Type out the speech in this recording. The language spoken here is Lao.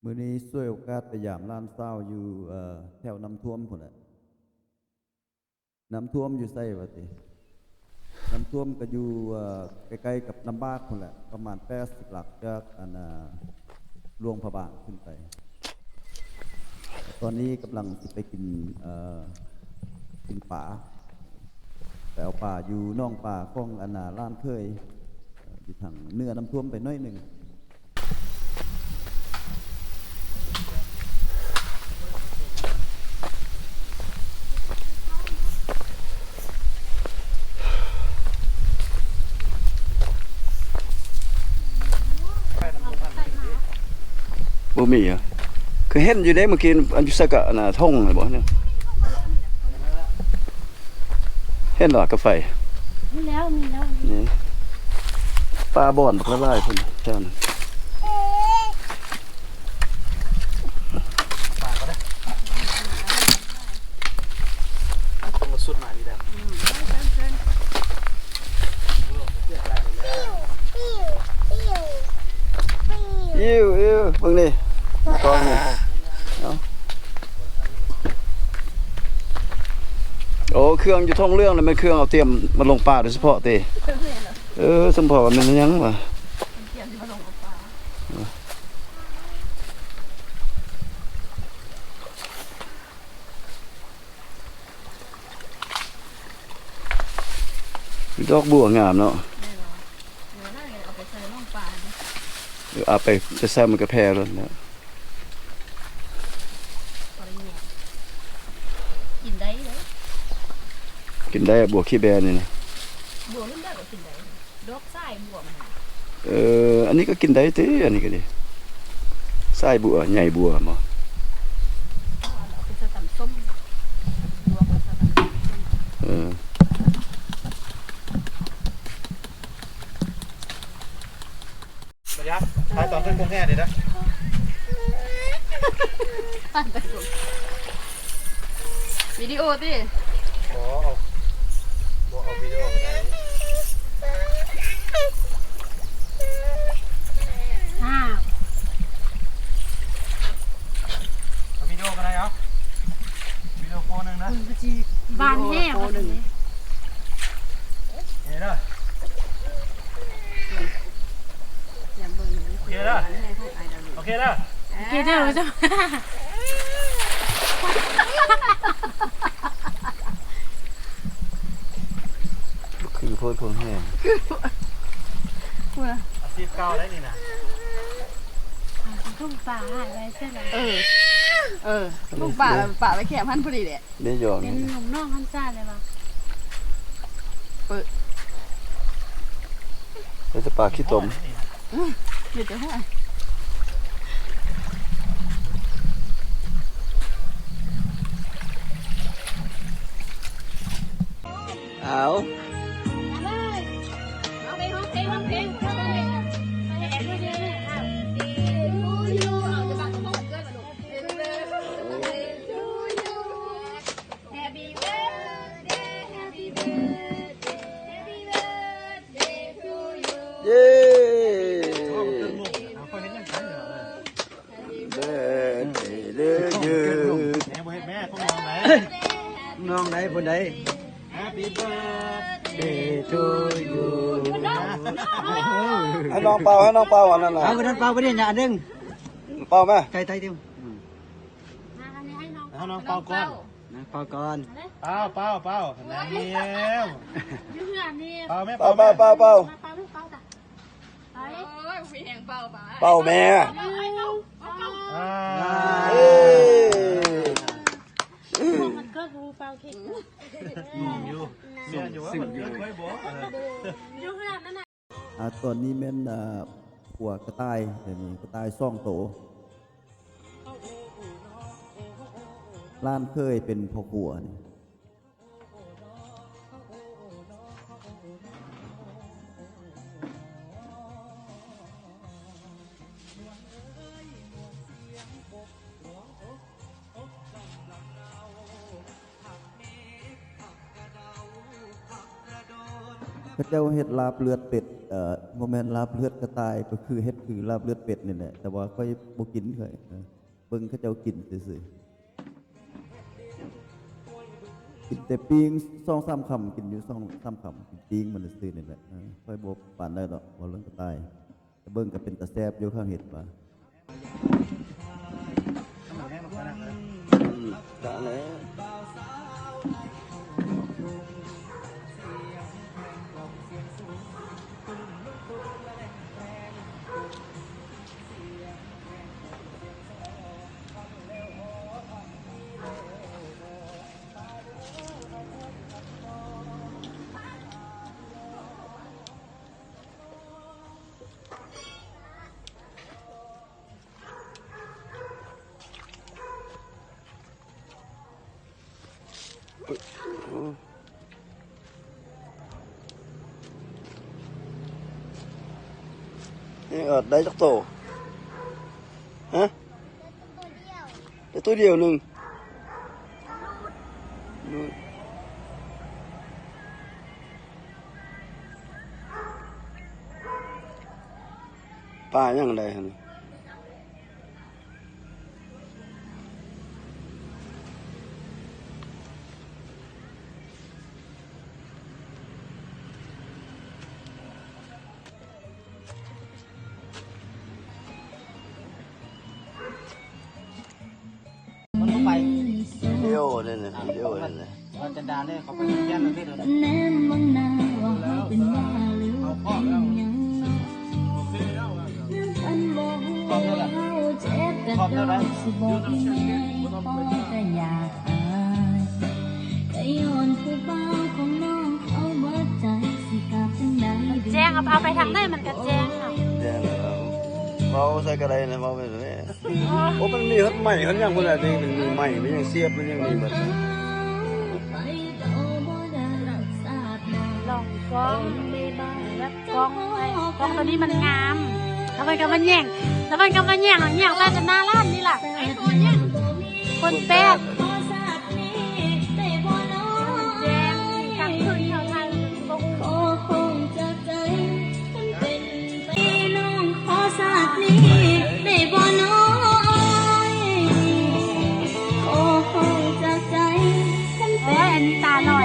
ມື້ນີ້ສວຍໂອກາດໄປຢາມຫຼານສາວຢູ່ ເອີ ແຖວນ້ຳຖ້ວມພຸ້ນແຫຼະ. ນ້ຳຖ້ວມຢູ່ໃສວະຕິ? ນ້ຳຖ້ວມກໍຢູ່ ເອີ ໃກ້ໆກັບນ້ຳບາກພຸ້ນແຫຼະ ປະມານແປດສິບຫຼັກຈາກ ອັນ ອາ ຫຼວງພະບາງຂຶ້ນໄປ. ຕອນນີ້ກຳລັງຊິໄປກິນ ເອີ ກິນປາ ໄປເອົາປາຢູ່ໜອງປາຂອງ ອັນນາ ຫຼານເຂີຍ ຢູ່ທາງເໜືອນ້ຳຖ້ວມໄປໜ້ອຍໜຶ່ງ. ບໍ່ມີຫວາ? ຄືເຫັນຢູ່ເດ້ ມື້ກີ້ ອັນຢູ່ໃສກະ ອັນນາ ທົ່ງຫັ້ນບໍ່? ເຫັນລະ ກະໄຟ ມີແລ້ວ ມີແລ້ວ ນີ້ ປາບ່ອນບັກຫຼາຍໆ ພຸ້ນ ແຖວນັ້ນ. ອິ້ວໆ ເບິ່ງນີ້ ກ້ອງນີ້ ເອົາ ໂອ້ ເຄື່ອງຢູ່ທົ່ງເຫຼືອງນະ ແມ່ນເຄື່ອງເອົາຕຽມມາລົງປາໂດຍສະເພາະຕິ? ເອີ ສົມພໍວ່າແມ່ນຫຍັງວະ? ດອກບົວງາມເນາະ. ເອີ ເອົາໄປ ໄປໃສ່ມັນກະແຜ່ໂລດແຫຼະ. ກິນໄດ້ເດີ ກິນໄດ້ ບົວຂີ້ແບນີ້ນະ. ບົວລຸ້ນໃດກໍກິນໄດ້ ດອກສາຍບົວມັນ. ເອີ ອັນນີ້ກໍກິນໄດ້ຕິ ອັນນີ້ກໍດີ ສາຍບົວ ໃຍບົວບໍ? ເອົາໄປໃສ່ຕຳສົ້ມ ລວກແລ້ວໃສ່ຕຳສົ້ມ. ເອີ. ບໍ່ຢາກຖ່າຍຕອນເພິ່ນກົງແຮ່ເດ້. ຖ່າຍຕອນກົງ ວິດີໂອຕິ? ບໍ່ ເອົາ ບໍ່ເອົາວິດີໂອກໍໄດ້. ອ້າວ ເອົາວິດີໂອກໍໄດ້ ເອົາ ວິດີໂອໂປ້ໜຶ່ງນະ. ມັນກໍຊິບານແຮ່ວ່າຊັ້ນເດ້. ເອີ ເດີ. ໂອເຄເດີ ໂອເຄເດີ ໂອເຄເດີ. ຄືໂພດພວງແຮງ ອາຊີບເກົ່າໄດ໋ນີ້ນະ. ຖົງປາຫາຍໄປເສຍແລ້ວ. ເອີ ເອີ ຖົງປາ ປາໄວ້ແຄມຫັ້ນພໍດີແຫຼະ. ໄດ້ຢອກ ເປັນລູກນ້ອງຫັ້ນຊະແລ້ວວ່າ ເປີ ເຮັດແຕ່ປາຂີ້ຕົມ. ເອີ ມີແຕ່ຫ້ວຍ. ເອົາ ເຢ້ Happy birthday to you. ນ້ອງໃດ ຜູ້ໃດ? Happy birthday to you. ໃຫ້ນ້ອງເປົ່າ ໃຫ້ນ້ອງເປົ່າອັນນັ້ນນະ. ເອົາ ເອົາເປົ່າໄປເດ້ ຍາໜຶ່ງ ເປົ່າມາ ໃກ້ໆ ເອົານ້ອງເປົ່າກ່ອນ. ນາງເປົ່າກ່ອນ. ເປົ່າ ເປົ່າ ເປົ່າ ນາງເອວ ຢູ່ເຮືອນນີ້ ເປົ່າແມ່ ເປົ່າ ເປົ່າ ເປົ່າ ເປົ່າ ເປົ່າ ເປົ່າ ເປົ່າ ເປົ່າ ເປົ່າ ເປົ່າ ເປົ່າ ເປົ່າ ເປົ່າ ເປົ່າ ເປົ່າ ເປົ່າ ເປົ່າ ເປົ່າ ເອົ້າ ເອີ ຂອງວັນເກີດຜູ້ເປົ່າເຄ້ກ. ຢູ່ ຢູ່ ຢູ່ເຮືອນນັ້ນນະ. ອາ ຕອນນີ້ແມ່ນ ອາ ຂົວກະຕ່າຍ ດຽວນີ້ກະຕ່າຍສອງໂຕ. ຫຼານເຂີຍເປັນພໍ່ຄົວນີ້. ເຂົາເຈົ້າເຮັດລາບເລືອດເປັດ ເອີ ບໍ່ແມ່ນລາບເລືອດກະຕ່າຍ ກໍຄືເຮັດຄືລາບເລືອດເປັດນີ້ແຫຼະ ແຕ່ວ່າຂ້ອຍບໍ່ກິນ ຂ້ອຍ ເອີ ເບິ່ງເຂົາເຈົ້າກິນຊື່ໆ ກິນແຕ່ປີ້ງ ສອງສາມຄຳ ກິນຢູ່ສອງສາມຄຳ ກິນປີ້ງມັນຊື່ໆນີ້ແຫຼະ ເອີ ຂ້ອຍບໍ່ປານໃດດອກ ເວົ້າເລື່ອງກະຕ່າຍ ແຕ່ເບິ່ງກໍເປັນຕາແຊບຢູ່ ເຂົາເຮັດວ່າ. ອືມ ກະແລ້ວ. ເອີ ໄດ້ຈັກໂຕ? ຮະ? ໄດ້ໂຕດຽວໜຶ່ງ. ປາຫຍັງໄດ້ຫັ້ນ? ມັນບໍ່ໄປ ວິດີໂອນີ້ນະ ວິດີໂອນີ້ນະ ມັນຈະດ່າເລີຍ ເຂົາໄປຮຽນເລີຍເດີ ແນມເບິ່ງໜ້າວ່າເຮົາເປັນບ້າຫຼືວ່າເປັນຫຍັງເນາະ ນຳກັນບໍ່ຮູ້ວ່າເຮົາເຈັບກະເຈົ້າ ຊິບອກອີ່ແມ່ອີ່ພໍ່ກະຢາກອາຍ ກະຍ້ອນຜູ້ບ່າວຂອງນ້ອງເຂົາເບິດໃຈ ຊິກັບຈັ່ງໃດດີ ແຈ້ງ ເອົາ ເອົາໄປທາງໃດມັນກະແຈ້ງເນາະ ແຈ້ງແລ້ວ ເວົ້າໃສ່ກະໄດ້ນະ ເວົ້າໄປເລີຍ. ໂອ້ ມັນມີຮອດໄມ້ຮອດຫຍັງພຸ້ນແຫຼະ ນີ້ເປັນມືໄມ້ ມັນຍັງສຽບ ມັນຍັງມີເບິດ ລອງກ້ອງ ແບບກ້ອງໄອ້ ກ້ອງໂຕນີ້ມັນງາມ ລະເພິ່ນກະມາແຍ່ງ ລະເພິ່ນກະມາແຍ່ງ ແຍ່ງໃສ່ແຕ່ໜ້າຮ້ານນີ້ລະ ຄົນແປດ ແຈ້ງກາງຄືນເຂົາຖ່າຍ ໂອ້ຍ ອັນນີ້ຕາຫຼອດ